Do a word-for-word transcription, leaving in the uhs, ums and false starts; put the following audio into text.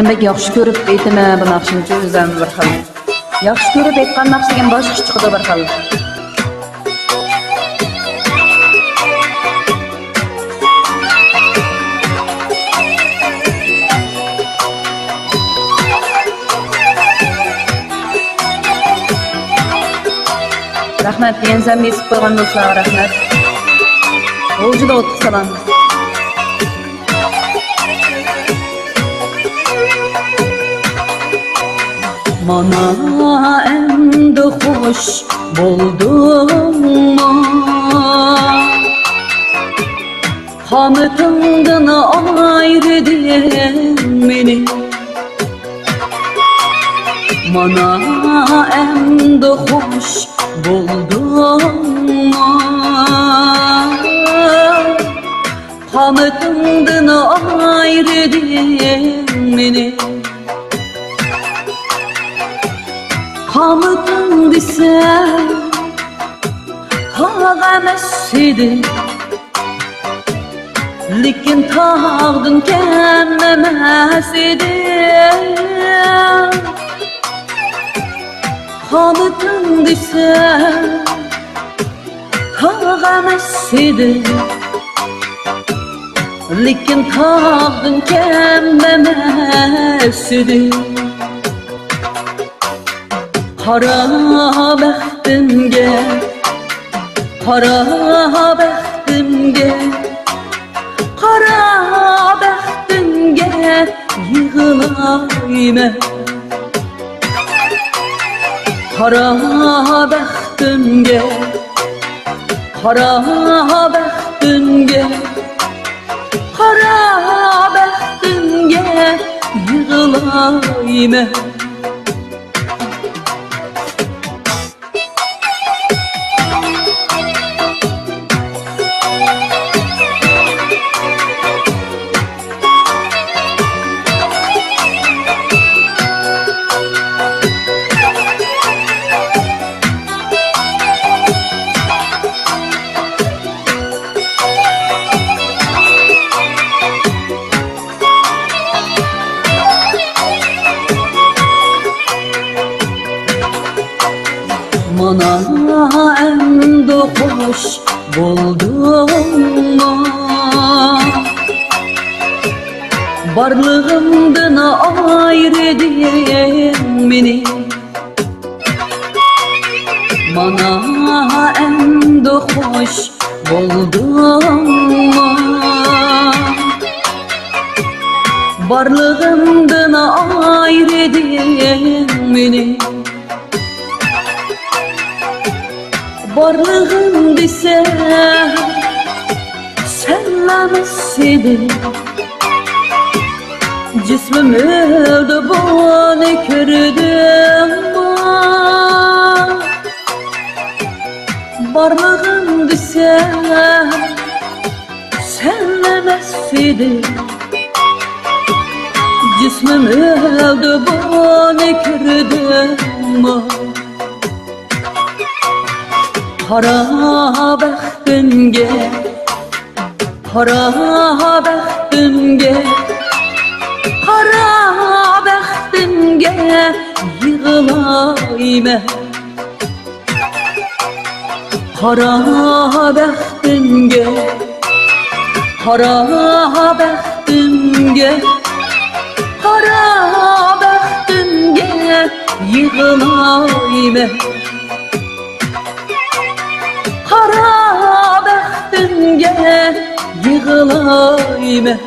بەك ياخشى كۆرۈپ ئېيتىمەن بۇ ناخشىنىچۇ ئۆزۈم بىر خىل. ياخشى كۆرۈپ ئېيتقان ناخشا دېگەن باشقىچە چىقىدۇ بىر خىل. رەھمەت، يەنە سەن بېسىپ قويغان دوستلارغا رەھمەت. غۇلجىدا ئوتلۇق سالام. مانا ئەمدى خوش بولدۇڭمۇ؟ قامىتىڭدىن ئايرىدىڭ مېنى. مانا ئەمدى خوش بولدۇڭمۇ؟ قامىتىڭدىن ئايرىدىڭ مېنى. قامىتىڭ دېسە تاغ ئەمەس ئىدى، لېكىن تاغدىن كەم ئەمەس ئىدى. قامىتىڭ دېسە تاغ ئەمەس ئىدى، لېكىن تاغدىن كەم ئەمەس ئىدى. قارا بەختىمگە، قارا بەختىمگە، قارا بەختىمگە يىغلايمەن. قارا بەختىمگە، قارا بەختىمگە، قارا بەختىمگە يىغلايمەن. مانا ئەمدى خوش بولدۇڭمۇ؟ بارلىقىمدىن ئايرىدىڭ مېنى. مانا ئەمدى خوش بولدۇڭمۇ؟ بارلىقىمدىن ئايرىدىڭ مېنى. بارلىقىم دېسە سەنلا ئەمەس ئىدى. جىسمىم ئۆلدى، بۇنى كۆردۈڭمۇ؟ بارلىقىم دېسە سەنلا ئەمەس ئىدى. جىسمىم ئۆلدى، بۇنى كۆردۈڭمۇ؟ قارا بەختىمگە، قارا بەختىمگە، قارا بەختىمگە يىغلايمەن. قارا بەختىمگە، قارا بەختىمگە، قارا بەختىمگە يىغلايمەن. قارا بەختىمگە يىغلايمەن.